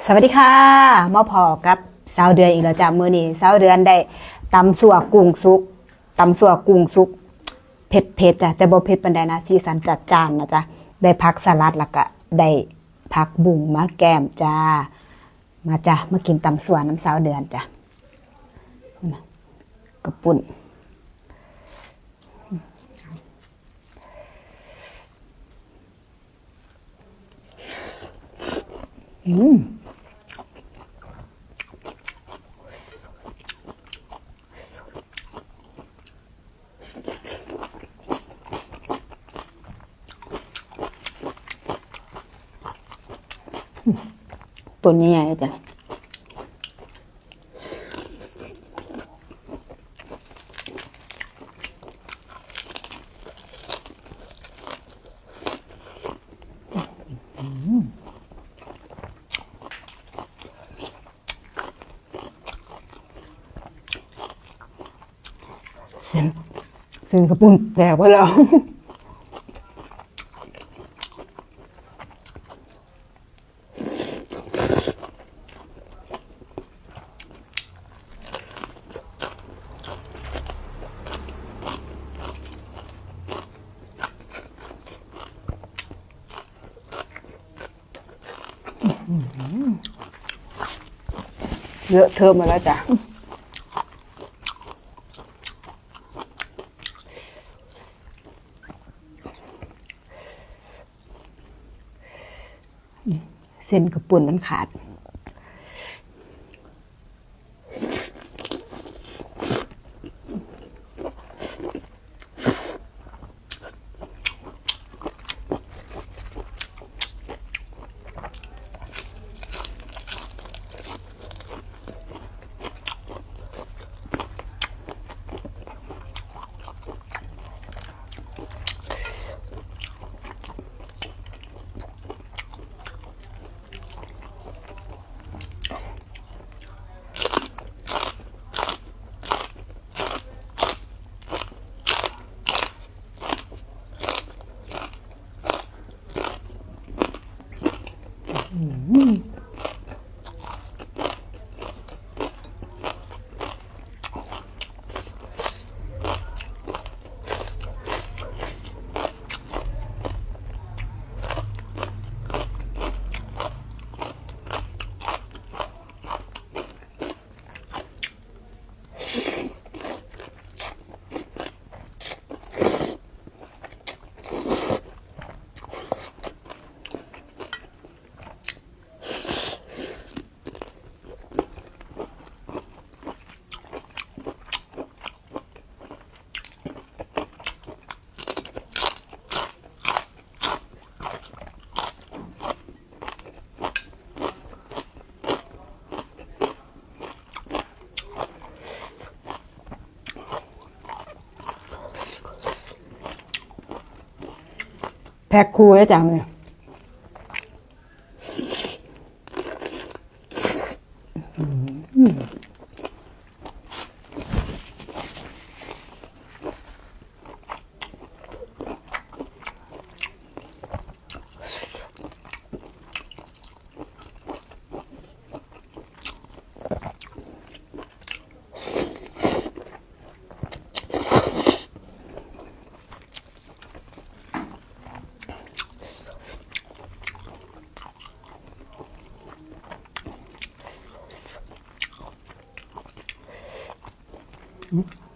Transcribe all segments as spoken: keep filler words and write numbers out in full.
สวัสดีค่ะ มาพ้อกับสาวเดือนอีกแล้วจ้ะ มื้อนี้สาวเดือนได้ตำซั่วกุ้งสุก ตำซั่วกุ้งสุก เผ็ดๆจ้ะ แต่บ่เผ็ดปานใดนะ สีสันจัดจ้านนะจ๊ะ ได้ผักสลัดแล้วก็ได้ผักบุ้งมาแกล้มจ้า มาจ้ะ มากินตำซั่วนำสาวเดือนจ้ะ กะปุ้น อืม ตัวนี้ใหญ่จ้ะ เส้น เส้นกะปุ้นแตกไปแล้ว เลอะเทอะหมดแล้วจ้ะ เส้นกะปุ้นมันขาด แพ็คคู่ไว้จ้ะมื้อนี้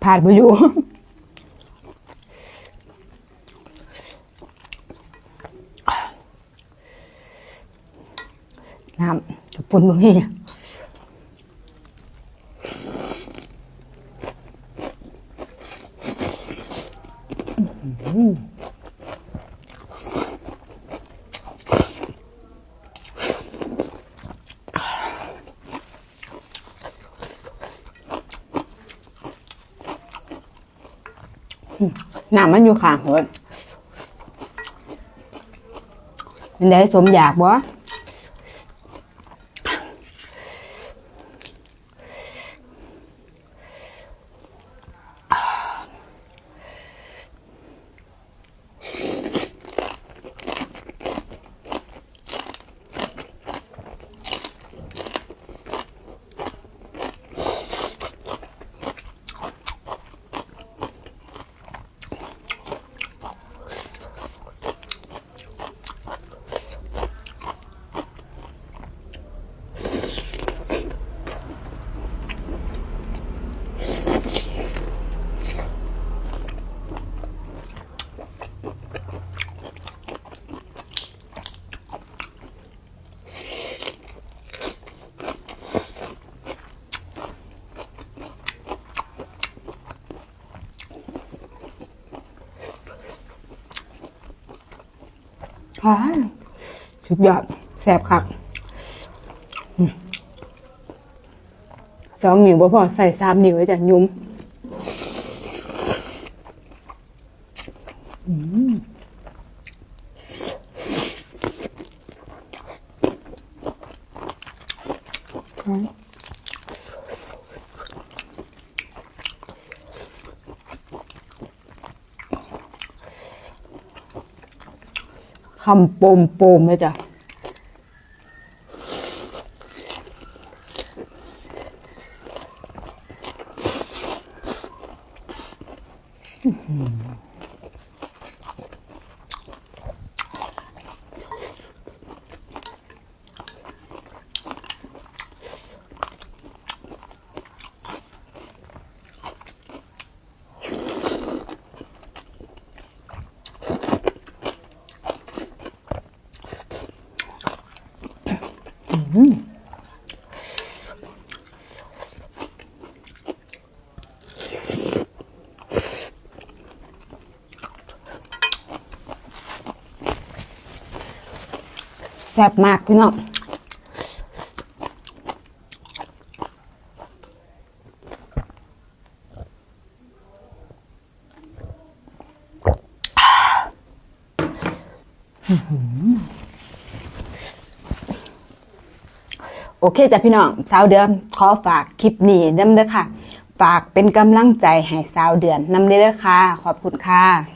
พลาดบ่อยู่ น้ำกะปุ้นบ่มี น้ำมันอยู่ข้างเพิ่น เป็นได๋ สมอยากบ่? อื อ้าสุดยอด แซ่บคักอืมสองนิ้วบ่พอ ใส่สามนิ้วเลยจ้ะ ยุ้มอืม คำโปมๆเลยจ้ะ แซ่บมากพี่น้อง โอเคจ้ะพี่น้อง สาวเดือนขอฝากคลิปนี้นำเด้อค่ะ ฝากเป็นกำลังใจให้สาวเดือนนำเด้อค่ะ ขอบคุณค่ะ